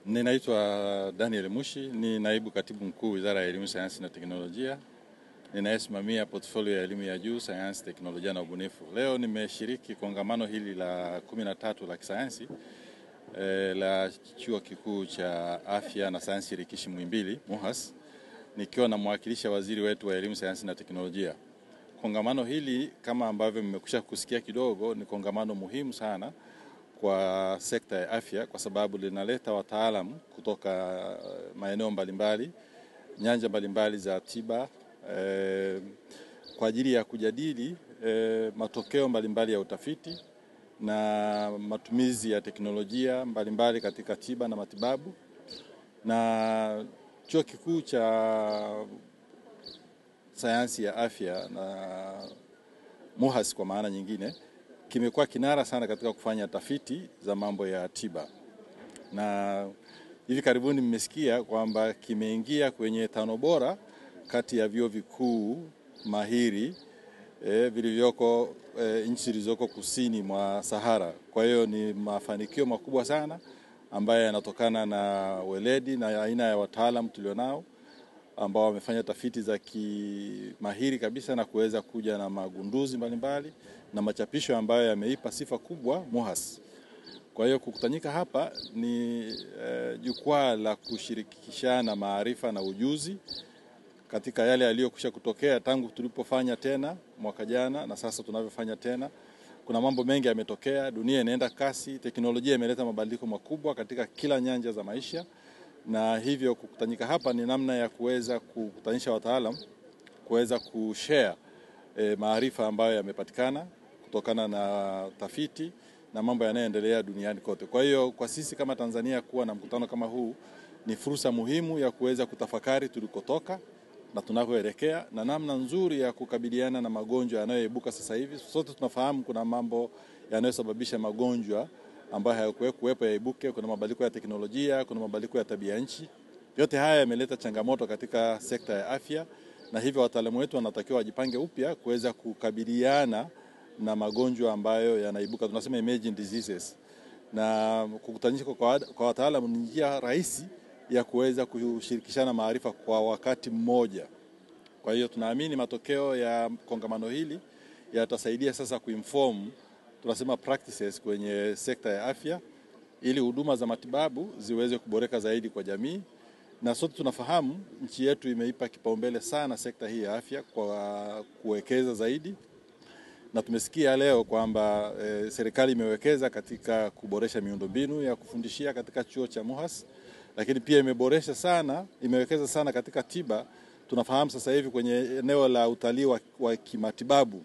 Ninaitwa Daniel Mushi, ni naibu katibu mkuu Wizara ya Elimu, Sayansi na Teknolojia, ninayesimamia portfolio ya elimu ya juu, sayansi, teknolojia na ubunifu. Leo nimeshiriki kongamano hili la 13 la kisayansi la Chuo Kikuu cha Afya na Sayansi Shirikishi Muhimbili, MUHAS, nikiwa namwakilisha waziri wetu wa Elimu, Sayansi na Teknolojia. Kongamano hili kama ambavyo mmekwisha kusikia kidogo, ni kongamano muhimu sana kwa sekta ya afya kwa sababu linaleta wataalamu kutoka maeneo mbalimbali, nyanja mbalimbali za tiba kwa ajili ya kujadili matokeo mbalimbali ya utafiti na matumizi ya teknolojia mbalimbali katika tiba na matibabu. Na Chuo Kikuu cha Sayansi ya Afya na MUHAS kwa maana nyingine kimekuwa kinara sana katika kufanya tafiti za mambo ya tiba. Na hivi karibuni mmesikia kwamba kimeingia kwenye 5 bora kati ya vyuo vikuu mahiri vilivyoko nchi zilizoko kusini mwa Sahara. Kwa hiyo ni mafanikio makubwa sana ambayo yanatokana na weledi na aina ya wataalamu tulionao ambao wamefanya tafiti za kimahiri kabisa na kuweza kuja na magunduzi mbalimbali na machapisho ambayo yameipa sifa kubwa MUHAS. Kwa hiyo kukutanyika hapa ni jukwaa la kushirikishana maarifa na ujuzi katika yale yaliyokwisha kutokea tangu tulipofanya tena mwaka jana na sasa tunavyofanya tena. Kuna mambo mengi yametokea, dunia inaenda kasi, teknolojia imeleta mabadiliko makubwa katika kila nyanja za maisha, na hivyo kukutanyika hapa ni namna ya kuweza kukutanisha wataalamu, kuweza kushare maarifa ambayo yamepatikana kutokana na tafiti na mambo yanayoendelea duniani kote. Kwa hiyo kwa sisi kama Tanzania kuwa na mkutano kama huu ni fursa muhimu ya kuweza kutafakari tulikotoka na tunakoelekea na namna nzuri ya kukabiliana na magonjwa yanayoibuka sasa hivi. Sote tunafahamu kuna mambo yanayosababisha magonjwa ambayo hayakuwepo yaibuke, kuna mabadiliko ya teknolojia, kuna mabadiliko ya tabia nchi. Yote haya yameleta changamoto katika sekta ya afya, na hivyo wataalamu wetu wanatakiwa wajipange upya kuweza kukabiliana na magonjwa ambayo yanaibuka, tunasema emerging diseases. Na kukutanisha kwa wataalamu ni njia rahisi ya kuweza kushirikishana maarifa kwa wakati mmoja. Kwa hiyo tunaamini matokeo ya kongamano hili yatasaidia sasa kuinform, tunasema practices kwenye sekta ya afya, ili huduma za matibabu ziweze kuboreka zaidi kwa jamii. Na sote tunafahamu nchi yetu imeipa kipaumbele sana sekta hii ya afya kwa kuwekeza zaidi. Na tumesikia leo kwamba serikali imewekeza katika kuboresha miundombinu ya kufundishia katika chuo cha MUHAS, lakini pia imeboresha sana, imewekeza sana katika tiba. Tunafahamu sasa hivi kwenye eneo la utalii wa kimatibabu,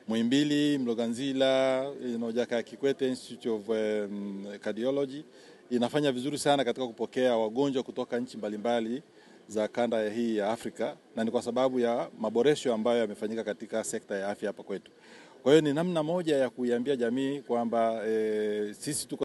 Muhimbili, Mloganzila, Jakaya Kikwete Institute of Cardiology inafanya vizuri sana katika kupokea wagonjwa kutoka nchi mbalimbali za kanda hii ya Afrika, na ni kwa sababu ya maboresho ambayo yamefanyika katika sekta ya afya hapa kwetu. Kwa hiyo ni namna moja ya kuiambia jamii kwamba sisi tuko